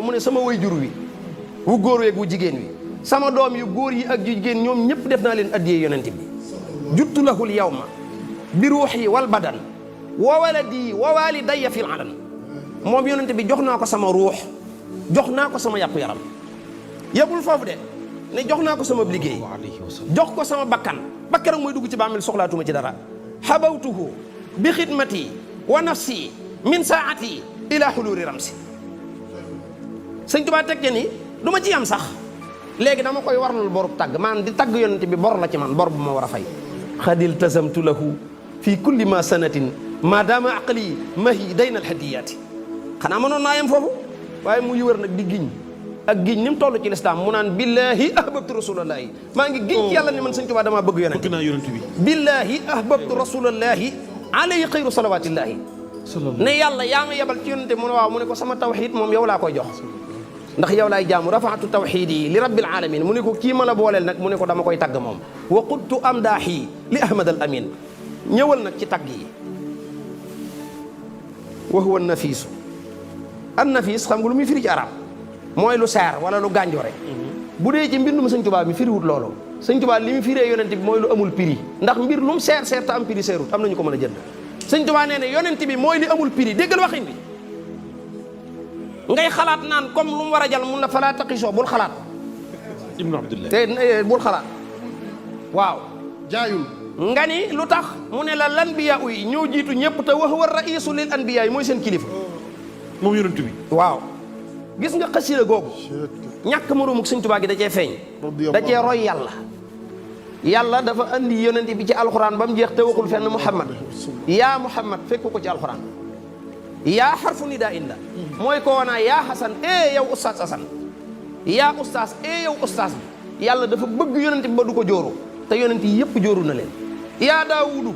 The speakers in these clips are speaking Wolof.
mu ne sama way jur wi wu góor weeg wu jigéen wi sama doom yu góor yi ak yu jigéen ñoom ñëpp def naa leen addiyee yonent bi juttu lahul yawma bi ruuxi wal badan wa waladi wa walidayya fil alan moom yonent bi jox naa ko sama ruux jox naa ko sama yàpp yaram yebul foofu de ne jox naa ko sama liggéey jox ko sama bakkan bakkan mooy dugg ci bàmmeel soxlaatuma ci dara xabawtuhu bi xidmati wa nafsi min saati ila xuluuri ramsi sëñ Tuubaa teg ni du ma ci am sax léegi dama koy warlul borub tàgg maanaam di tàgg yonent bi bor la ci man bor bu ma war a fay xadil tasamtu lahu fi kulli ma sanatin ma dama aqli mahi dayna alhadiyaati xanaa mënoon naa yem foofu waaye mu wër nag di giñ ak giñ ni mu toll ci lislaam mu naan billahi ahbabtu rasulallahi maa ngi giñ ci yàlla ni man sëñ Tuubaa damaa bëgg yonent bi billahi ahbabtu rasulallahi alayhi xayru salawatillahi ne yàlla yaa ma yebal ci yonent mu ne waaw mu ne ko sama tawxiid moom yow laa koy jox ndax yow laay jaamu rafaatu tawxiidi li rabbil alamin mu ne ko kii ma la booleel nag mu ne ko dama koy tagg moom wa qultu amdaahi li ahmad al amin ñëwal nag ci tagg yi wa huwa nafiisu an nafiis xam nga lu muy firi ci arab mooy lu seer wala lu gànjore bu dee ci mbindum sëñ Tuubaa mi firiwut loolu sëñ Tuubaa li mu firee yonent bi mooy lu amul prix ndax mbir lu mu seer seer te am prix seerut am nañu ko mën a jënd sëñ Tuubaa nee ne yonent bi mooy li amul prix déggal waxin bi ngay xalaat naan comme lu mu war a jël mun la falaa taqisoo bul xalaat ibnu abdullah te bul xalaat waaw jaayul nga ni lu tax mu ne la lanbiyaa yi ñoo jiitu ñëpp te wa huwa raisu lil anbiyaa yi mooy seen kilifa moom yonent bi waaw gis nga xasida googu ñàkk moroomuk sëñ Tuubaa gi da cee feeñ da cee roy yàlla yàlla dafa andi yonent bi ci alxuraan ba mu jeex te waxul fenn muhammad yaa muhammad fekku ko ci alxuraan yaa xarfu nidaa in la mooy ko wanaa yaa xasan yow ustaas asan yaa ustaas yow ustaas bi yàlla dafa bëgg yonent bi ba du ko jóoru te yonent yi yëpp jóoru na leen yaa daawudu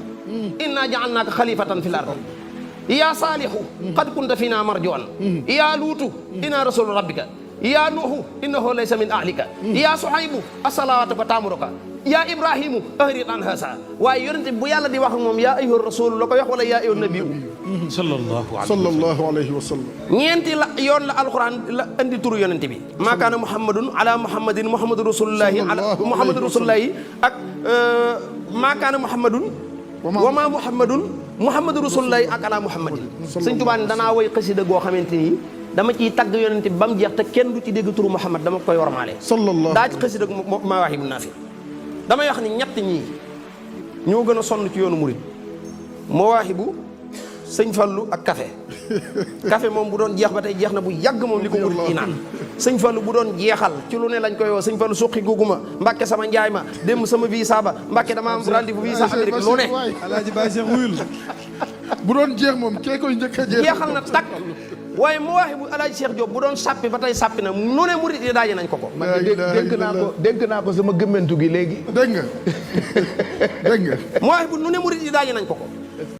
inna ja'alnaaka xalifatan fil ard yaa saalihu qad kunta fiina marjuwan yaa luutu inna rasulu rabbika yaa nuuhu innahu laysa min ahlika yaa suhaybu asalawaatuka taamuruka yaa ibrahimu ahrid an hasa waaye yonent bi bu yàlla di wax ak moom yaa ayyuha rasulu la koy wax wala yaa ayyuha nabiyu sallallahu alayhi wa sallam ñeenti la yoon la alquran la andi turu yonent bi maa kaana muhammadun ala muhammadin muhammadu rasulullahi ala muhammadu rasulullahi ak maa kaana muhammadun wa maa muhammadun muhammadu rasulullahi ak ala muhammadin sëñ Tuubaa ne danaa woy xasida goo xamante ni dama ciy tagg yonent bi ba mu jeex te kenn du ci dégg turu muhammad dama koy warmaale daa ci xasida mawaahibu naafi damay wax ni ñett ñii ñoo gën a sonn ci yoonu murid mawaahibu sëñ Fallu ak café moom bu doon jeex ba tey jeex na bu yàgg moom li ko murid yi naan sëñ Fallu bu doon jeexal ci lu ne lañ koy woo sëñ Fallu suqi guguma mbàkke sama njaay ma démb sama visa ba mbàkke dama am rendez-vous visa Amérique lu ne alaaji Baay Seex wuyul bu doon jeex moom kee koy njëkk a jeexal na takk waaye mawaahibu alaaji Cheikh Diop bu doon sàppi ba tey sàppi na nu ne murid yi daaje nañ ko ko dégg naa ko sama gëmmentu gi léegi dégg nga mawaahibu nu ne murid yi daaje nañ ko ko